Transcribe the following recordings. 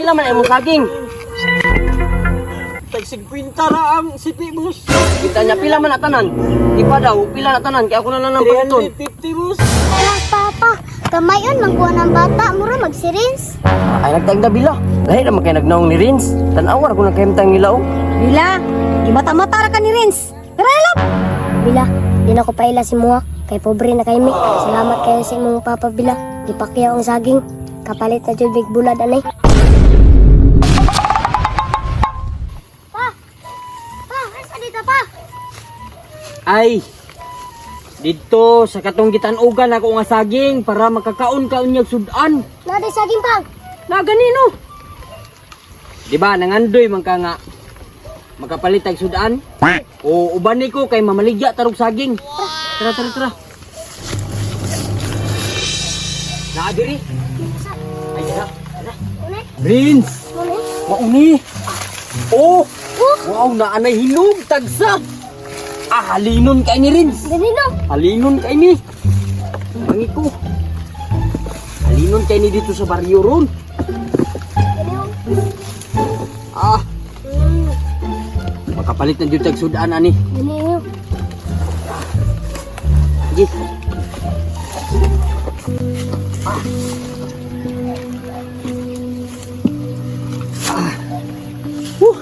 Pila man imong saging? Tag 50 ra ang sipi, boss. Kita niya pila man na tanan. Di pa daw, pila na tanan kay ako na lang ang paliton. 350, boss. Ala, papa, kamayon mangkuha ng bata, mura magsirins. Ay nagtagda bila. Lahi ra man kay nagnaong ni Rins. Tan-awar ko nang kahimtang nila oh. Bila, gimata-mata ra ka ni Rins. Tara, lab. Bila, di na ko paila si Muha, kay pobre na kay mi. Salamat kayo sa imong papa, Bila. Gipakyaw ang saging. Kapalit na jud big bulad anay. Pa! Pa, asa dito pa? Ay, dito sa katong gitan-ugan ako nga saging para makakaon ka unyag sudan. Naday saging pa. Na ganino. Di ba nangandoy man ka nga makapalit tag sudan? O uban ni ko kay mamaligya tarog saging. Tara, tara, tara. Naa diri. Ay, tara. Tara. Une, Prince, une. mauni. Oh! Wow, naanay hinog tagsa. Ah, halinon kay ni Rins. Ganino. Halinon kay ni. Mangi ko. Halinon kay ni dito sa baryo ron. Ganino. Ah, makapalit na jud tag sudan ani. Ganino. Sige. Ah. Ah. Huh.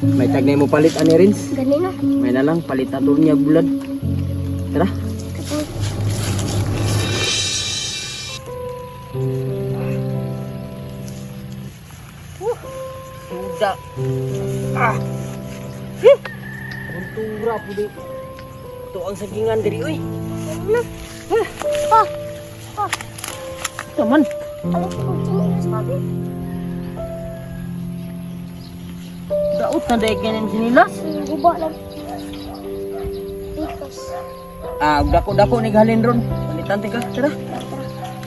May tag na mo palit ani Rins. Ganino. May na lang palit na niya bulad. Tara. Suda. Ah. Eh. Kontura po di. Ito ang sagingan diri oy. Ganino. Pa! Pa! Taman. Alam ko, chinilas pa, be. Daot na dahil kanin sinilas. Guba lang. Pikas. Ah, dako-dako ni galin ron. Palitan ka, tara.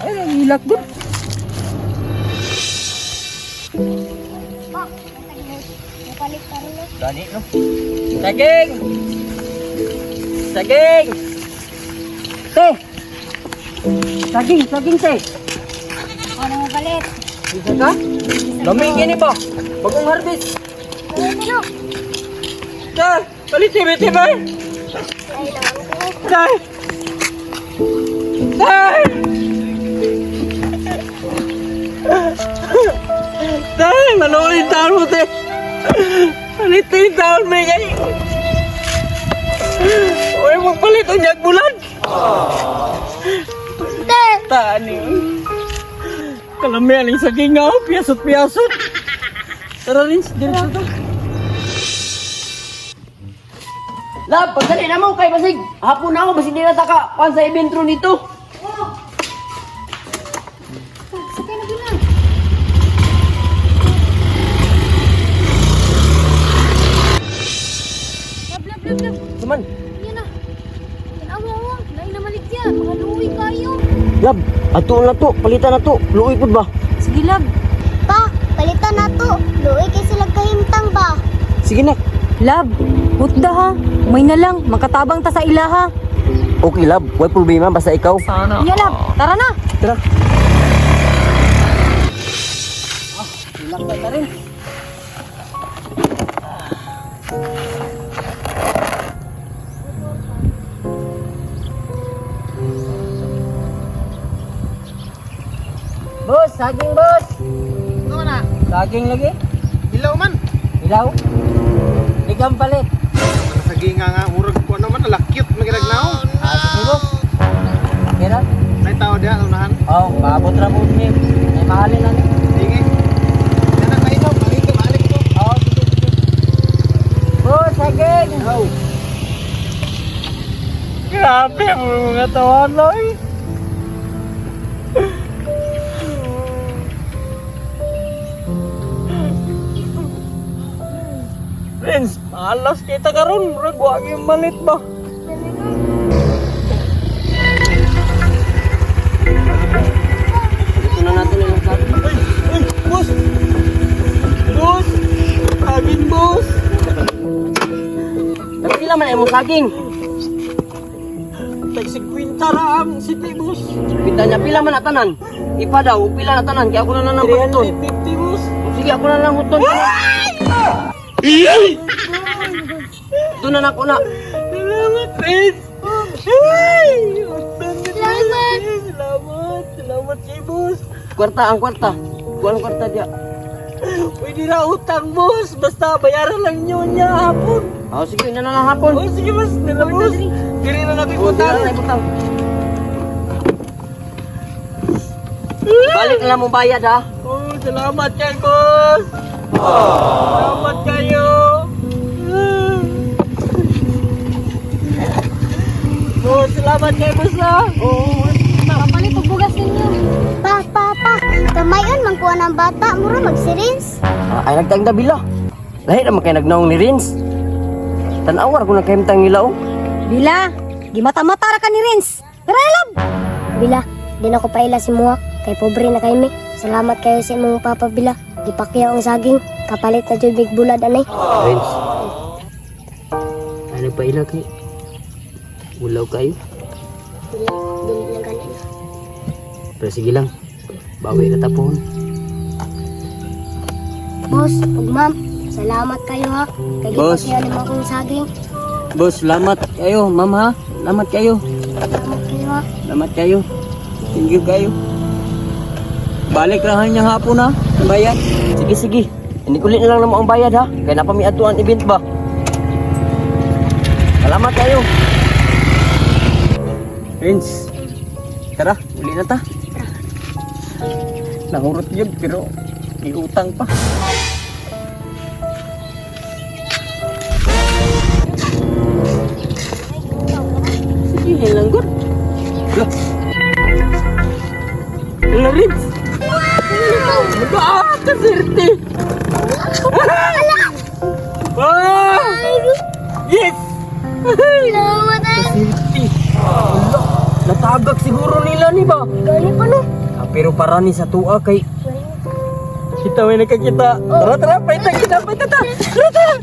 Ay, ang hilak gud. Pa, mapalit pa rin eh. Gani no. Saging. Saging. Te. Saging, saging te. Ano mapalit? Bisa ka? Lamig gini ba? Bagong harvest. Ano? Te, palit tibi tibi. Ay, naman ko. Te. Te. Te, maluoy taon mo te. Palit yung taon mo kay. Uy, magpalit ang yag bulan. Te! Tani. Kalamian ang saging nga, oh. Piyasot-piyasot. Tara rin, diretso to. Lab, pagdali na mo kay basig. Hapon na ako basig di na ta ka pan sa event ron dito. Sakay na bila. Lab, lab, lab, lab. Tuman. Yan na. Tanawa, oh. Lain na maligya. Mga luwi kayo. Lab, ato na to, palitan na to. Luoy pud ba? Sige, lab. Pa, palitan na to. Luoy kay sila kahimtang ba? Sige na. Lab, hutda ha. Umay na lang. Makatabang ta sa ilaha. Okay, lab, way problema basta ikaw. Iya, lab. Tara na. Tara. Ah, hilak na ta rin. Boss, saging boss. Ano na? Saging lagi. Ilaw man. Ilaw. Ligam palit. Sa nga nga murag ko ano man ala cute magiragnaw. Ah, sige boss. Kira? May tao diha unahan. Oh, paabot ra po ni. May mahalin na ni. Sige. Yan ang kayo, balik balik ko. Oh, sige, sige. Boss, saging. Oh. Grabe ang mga tawanan, oy. Prince, malas kita karon, murag wa gyud malit ba? Ito na natin ang saging. Ay, ay, boss! Boss! Saging, boss! Nagpila man imong saging. Tag 50 ra ang sipi, boss. Kita niya pila man atanan. Ipa daw, pila na tanan kay ako na lang ang pagton. 350, boss. Sige, ako na lang huton. Doon na nako na. Salamat, Prince. Ay! Utang na Salamat. Salamat. Salamat kay boss. Kwarta ang kwarta. Kuha ang kwarta diya. Pwede na utang, boss. Basta bayaran lang nyo niya hapon. Oh, sige, na lang hapon. Oh, sige, boss. Nila, boss. Dili na natin Oh, utang. dili na ibutang. Balik na lang mo bayad ha. Oh, salamat kay boss. Salamat kayo. Boss, salamat kay boss ha. Oo. Papalit og bugas ninyo. Pa, pa, pa. Kamayon man kuha ng bata, mura magsirins. Ah, ay nagtang dabila. Lahi ra man kay nagnaong ni Rins. Tan-awar ko na kahimtang nila oh. Bila, gimata-mata ra ka ni Rins. Tara, lab. Bila, di na ko paila si Muha, kay pobre na kay mi. Salamat kayo sa imong papa, Bila. Gipakyaw ang saging, kapalit na jud mig bulad anay. Rins. Ano pa ila kay? Ulaw kayo. Dili, dili lang ganun. Pero sige lang. Bawi na tapon. Boss, ug ma'am, salamat kayo ha. Kay Boss. gipakyaw nimo akong saging. Boss, salamat kayo, ma'am ha. Salamat kayo. Salamat kayo ha. Salamat kayo. Thank you kayo. Balik lang niya hapon ha. Ang bayad. Sige, sige. Hindi kulit na lang naman ang bayad ha. Kaya napamiatuan event ba? Salamat kayo. Prince, tara, uli na ta. Nahurot yun pero iutang pa. Sige, lang gud. Lah. Lah, Rins. Ah, kaserte. Ah! Yes! Salamat ay. Kaserte. Ala, natagak siguro nila ni ba? Gani pa no. Ah, pero para ni sa tuwa kay kita may nakakita. Tara, tara, paita kita, paita ta. Tara, tara.